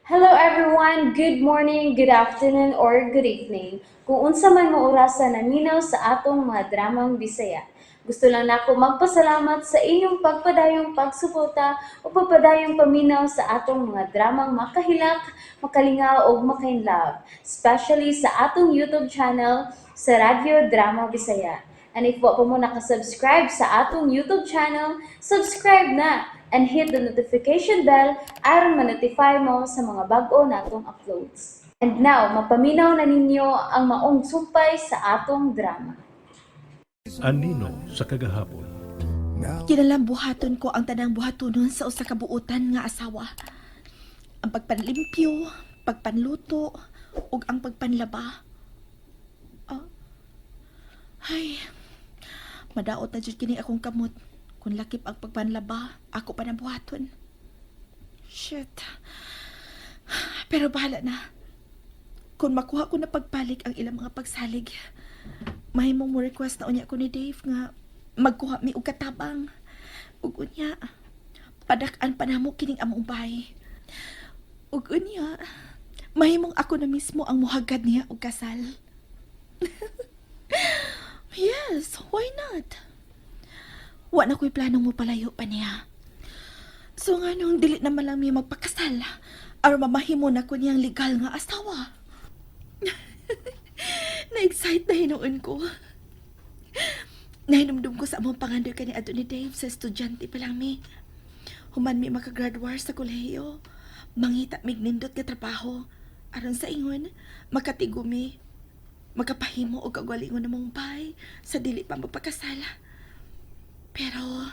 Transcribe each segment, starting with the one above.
Hello everyone! Good morning, good afternoon, or good evening. Kung unsa man mo orasa naminaw sa atong mga dramang Bisaya. Gusto lang nako magpasalamat sa inyong pagpadayong pagsuporta o pagpadayong paminaw sa atong mga dramang makahilak, makalingaw ug makainlove, especially sa atong YouTube channel sa Radyo Drama Bisaya. And if wa pa mo nakasubscribe sa atong YouTube channel, subscribe na and hit the notification bell aron ma-notify mo sa mga bag-o natong uploads. And now, mapaminaw na ninyo ang maong sumpay sa atong drama. Anino sa kagahapon. Kinalang buhaton ko ang tanang buhatonon sa usa ka buotan nga asawa. Ang pagpanlimpyo, pagpanluto, ug ang pagpanlaba. Ah. Ay, madaot na jud kini akong kamot. Kung lakip ang pagpanlaba, ako pa na buhaton. Shit. Pero bahala na. Kung makuha ko na pagbalik ang ilang mga pagsalig, mahimong mo request na unya ko ni Dave nga magkuha mi og katabang. Ug unya, padak-an pa namo kining among bahay. Ug unya, mahimong ako na mismo ang muhagad niya og kasal. Yes, why not? Wa na ko'y planong mo palayo pa niya. So nga nung dili naman lang mi magpakasal, aron mamahimo na ko niyang legal nga asawa. Na-excite na hinuon ko. Nahinumdum ko sa among pangandoy kaniadto ni Dave sa estudyante pa lang mi. Human mi makagraduar sa kolehiyo, mangita mig nindot nga trabaho. Aron sa ingon, makatigo mi. Makapahimo og kagalingon namong bahay sa dili pa magpakasal. Pero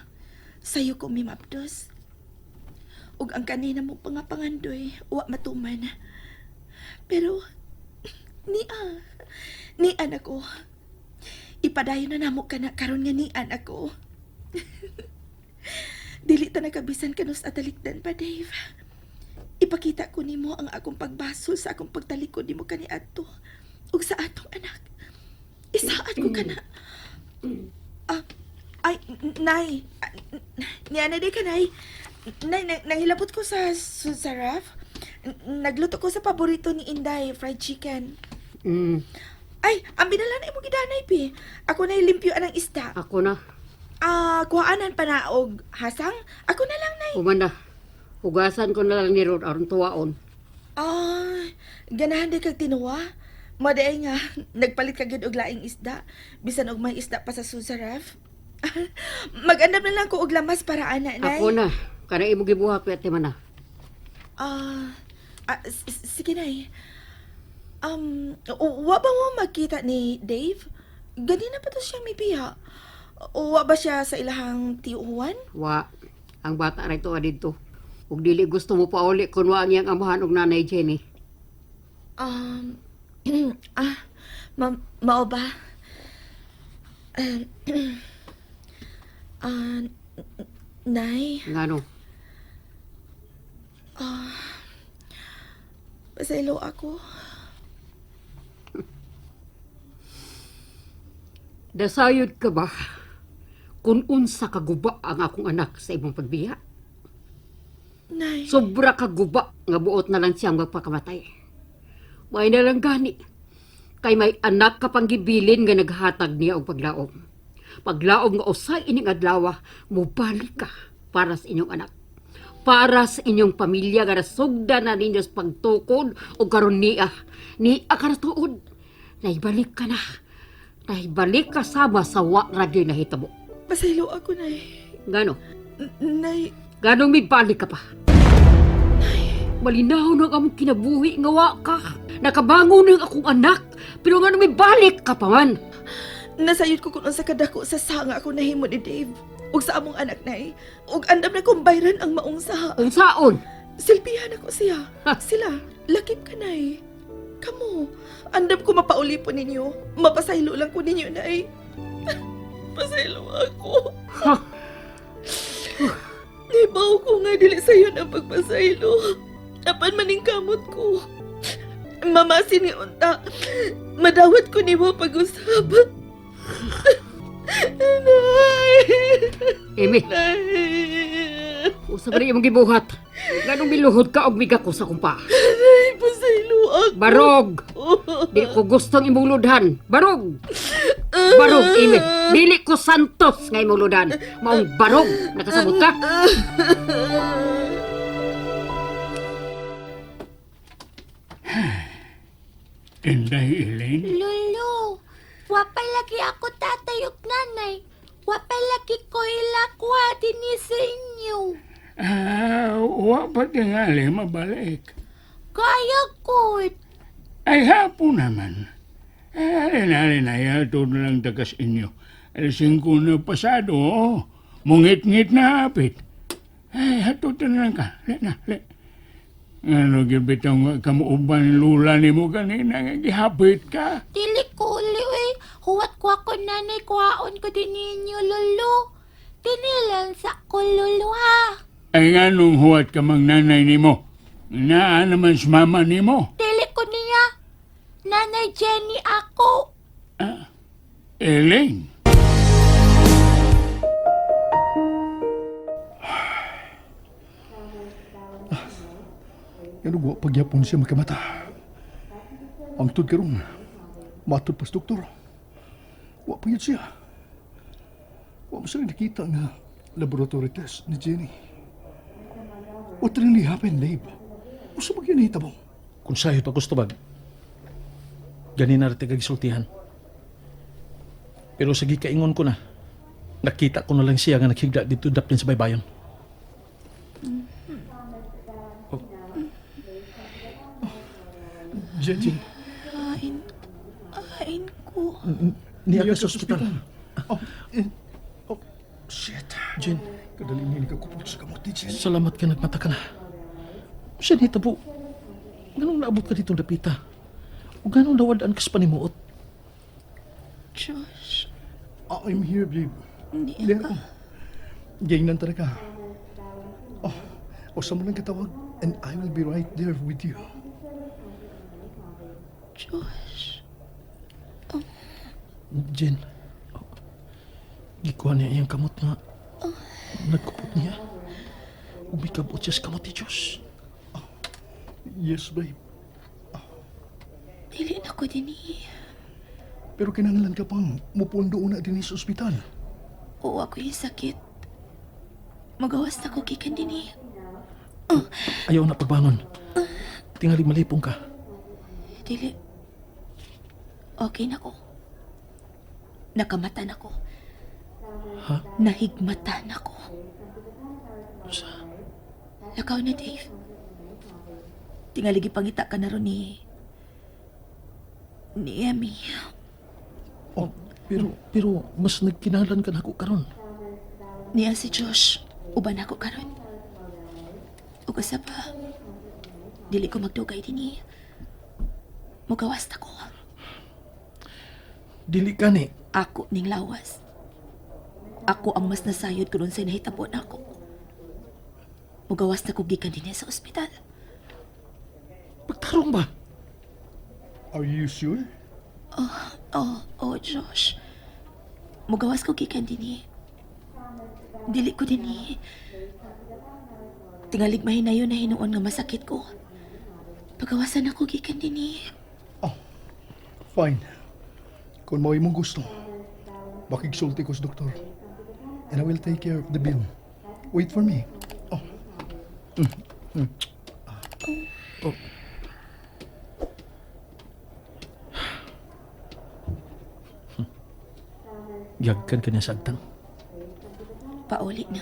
sayo ko mi mabdos. Ug ang kanina mo pangapangandoy, wa matuman. Pero nian, nian ako. Ipadayon na namo kana karon nga nian ako. Dili ta nakabisan kanus-a talikdan pa, Dave. Ipakita ko nimo ang akong pagbasol sa akong pagtalikod nimo kaniadto ug sa atong anak. Isaad ko kana. Ah, ay, Nay. Ah, niana di ka, Nay. Nay, nanghilabot ko sa ref. Nagluto ko sa paborito ni Inday, fried chicken. Ay, ang binala na imong gidanay, pi. Ako na limpyo anang isda. Ako na. Ah, kuhaanan pa na og hasang. Ako na lang, Nay. Human na. Hugasan ko na lang ni Rod aron tuwaon. Ah, ganahan di kag tinuwa. Maday nga, nagpalit ka gyud og laing isda. Bisan og may isda pa sa sa ref. Mag-andam na lang ko og lamas para ana, Nay. Ako na. Kana imo gibuhat pwede man na. Ah, sige, Nay. Wa ba mo magkita ni Dave? Ganina pa to siya may biya. Wa ba siya sa ilahang tiyuhan? Wa. Ang bata ra ito didto. Ug dili gusto mo pauli kun wa ang iyang amahan og nanay Jenny. Ah, mao ba? Ah, Nay, Ngano? Pasaylo ako. Dasayod ka ba kung unsa kaguba ang akong anak sa imong pagbiya? Nay, Sobra kaguba nga buot na lang siyang magpakamatay. May na lang gani. Kay may anak ka pang gibilin nga naghatag niya og paglaom. Paglaom nga usay ining adlaw, mobalik ka para sa inyong anak. Para sa inyong pamilya nga nasugda na ninyo sa pagtukod o karon niya. Niya ka na tuod. Naibalik ka na. Naibalik ka sama sa wa ra gyud nahitabo. Pasaylo ako, Nay. Ngano? Nay, Ganong mibalik ka pa? Malinaw na ang among kinabuhi nga wa ka. Nakabangon ng akong anak, pero nga mibalik ka pa man. Nasayod ko kung unsa kadako sa sanga ako nahimo ni Dave. Ug sa among anak, Nay. Ug andam na kong bayran ang maong saha. Unsaon? Silbihan ako siya. Ha. Sila, lakip ka, Nay. Kamo, andam ko mapauli po ninyo. Mapasaylo lang ko ninyo, Nay. Pasaylo ako. Ha. Naibaw ko nga dili sayon ang pagpasaylo. Apan maning kamot ko. Mamasin ni unta. Madawat ko nimo pag-usab. Nay! Amy, Nay! unsa ba imong gibuhat? Ganong miluhod ka og miga ko sa kumpa. Ay, pasaylo ako. Barog! Di ko gustong imong ludhan. Barog! Barog, Amy. Dili ko santos nga imong ludhan. Maong barog. Nakasabot ka? Inday Elaine, Lolo, wapay lagi ako tatay ug nanay. Wapay lagi ko ilakuha dinhi sa inyo. ah, wa pa tingali mabalik. Kaya ko. Ay, hapon naman. Eh, alin, alin, ay, ato na lang tagas inyo. Alas 5 na pasado, oh. Mungit-ngit na hapit. Ay, hatutan na lang ka. Le na, le. Ano, gibitang nga kamuuban lula ni mo kanina, nga gihapit ka. Dili ko uli eh. Huwat ko ako nanay kuhaon ko din ninyo, Lolo. Dinilan sa ko, Lolo, ha. Ay, nga nung huwat ka mang nanay ni mo. Naa naman sa mama ni mo. Dili ko niya. Nanay Jenny ako. Elaine. Yan ug wa pagyapon siya makamata. Ang tud karon, matod pas doktor. Wa pa yun siya. Wa mo sila nakita nga laboratory test ni Jenny. What really happened, Dave? Usa ba gyud nahitabo? Kung sa'yo pa gusto bag, ganina rin kag Pero sa gikaingon ko na, nakita ko na lang siya nga naghigda dito daplin sa baybayon. Jenny, Ain, ain ko. Niya ka sa ospital. Oh, eh, oh, shit. Jen, Kadali ni nakakupot sa kamot ni Jenny. salamat ka nagmata ka na. Siya nitabo. Ganong naabot ka ditong dapita? O ganong nawadaan ka sa panimuot? Josh, I'm here, babe. hindi Hindi ka. ako. Gaynan talaga. Oh, o sa mo lang katawag and I will be right there with you. Josh. Jen, oh, gikuha niya iyang kamot nga. Nagkupot niya. Umikabot siya sa kamot ni Diyos. Yes, babe. Dili na ko din eh. Pero kinahanglan ka pang mupundo una din sa ospital. Oo, ako yung sakit. Magawas na ko gikan din eh. Ayaw na pagbangon. Tingali malipong ka. Dili. Okay na ko. Nakamata na ko. Ha? Nahigmata na ko. Sa? Lakaw na, Dave. Tingaligi pangita ka na ron ni Emmy. Oh, Pero mas nagkinalan ka na ako karon. Niya si Josh. Uban ako karon. Ug usa pa, dili ko magdugay dinhi. Mugawas ta ko. Dili ka ni. Ako ning lawas. Ako ang mas nasayod karon sa nahitabo nako. Mugawas na ko gikan dinhi sa ospital. Pagtarong ba? Are you sure? Oh, Josh. Mugawas ko gikan dinhi. Dili ko dinhi. Tingalig mahinayon na hinuon nga masakit ko. Pagawasan ako gikan dinhi. Oh, fine. Kung mao imong gusto, makigsulti ko sa doktor. And I will take care of the bill. Wait for me. Oh, Oh. Yagkan ka niya sa agtang. Pauli na.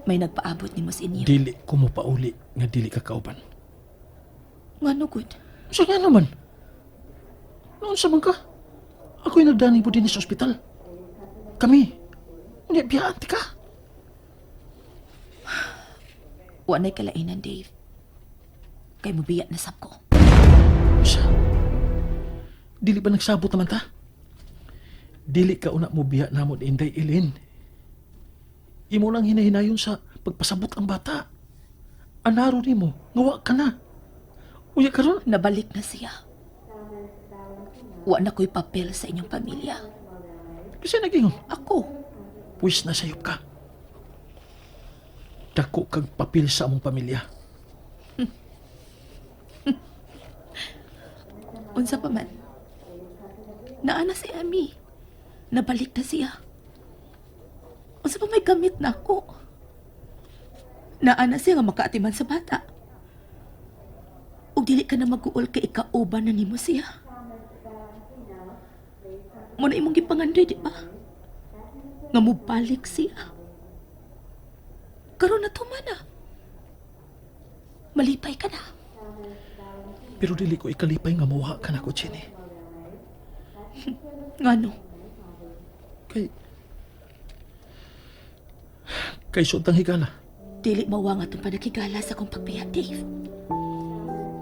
May nagpaabot nimo sa inyo. Dili ko mo pauli nga dili ka kauban. Ngano gud? Sa nga naman? Noon sa man ka? Ako'y nagdani po din sa ospital. Kami. Hindi, biyaan ti ka. Wa nay kalainan, Dave. Kay mubiya na sab ko. Sa? Dili ba nagsabot naman ta? Dili ka una mo biya namo ni Inday Ilin. Imo lang hinahinayon sa pagpasabot ang bata. Anaro nimo, ngawa ka na. Uya karon, Nabalik na siya. Wa na ko'y papel sa inyong pamilya. kasi nagingon. Ako, Pwis na sayop ka. Dako kag papel sa among pamilya. Unsa pa man. Naa na si Ami. Nabalik na siya. Unsa pa may gamit na ako. Naa na siya nga makaatiman sa bata. Ug dili ka na mag-uol kay ikauban na nimo siya. Mo na imong gipangandoy, di ba? Nga mobalik siya. Karon na tuman na. Malipay ka na. Pero dili ko ikalipay nga mawa ka nako, Jenny. Ngano? Kay suot ang higala. Dili mawa nga itong panakigala sa akong pagbiya, Dave.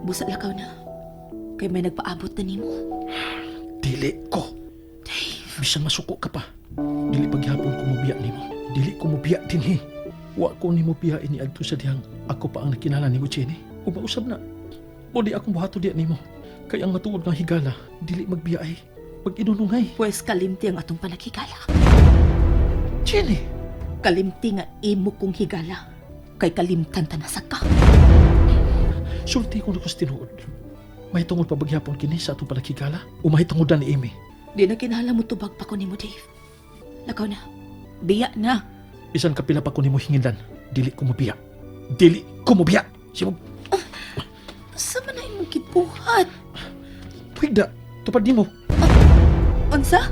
Busa lakaw na. Kay may nagpaabot na nimo. Dili ko. Dave. Bisan masuko ka pa. Dili paghapon ko mobiya nimo. Dili ko mobiya dinhi. Wa ko nimo biya ini adto sa dihang ako pa ang nakinahanglan nimo, Jenny. Ug mausab na. O di akong buhato diya nimo. Kay ang matuod nga higala, dili magbiya ay. Mag-inunungay. Pwes kalimti ang atong panakigala. Jenny! Kalimti nga imo kong higala. Kay kalimtan ta na sa ka. Sulti ko na tinuod. May tungod pa bagyapon kini sa atong panakigala o may tungod na ni Amy. Di na kinahanglan mo tubag pa ko nimo, Dave. Lakaw na. Biya na. Bisan kapila pa ko nimo hingindan, dili ko mobiya. Dili ko mobiya. Simog, Sa man na imong gibuhat? pwigda, tupad nimo. Unsa?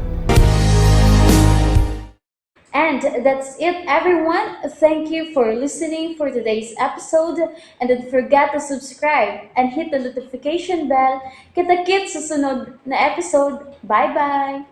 And that's it, everyone. Thank you for listening for today's episode. And don't forget to subscribe and hit the notification bell. Kita-kits sa sunod na episode. Bye-bye!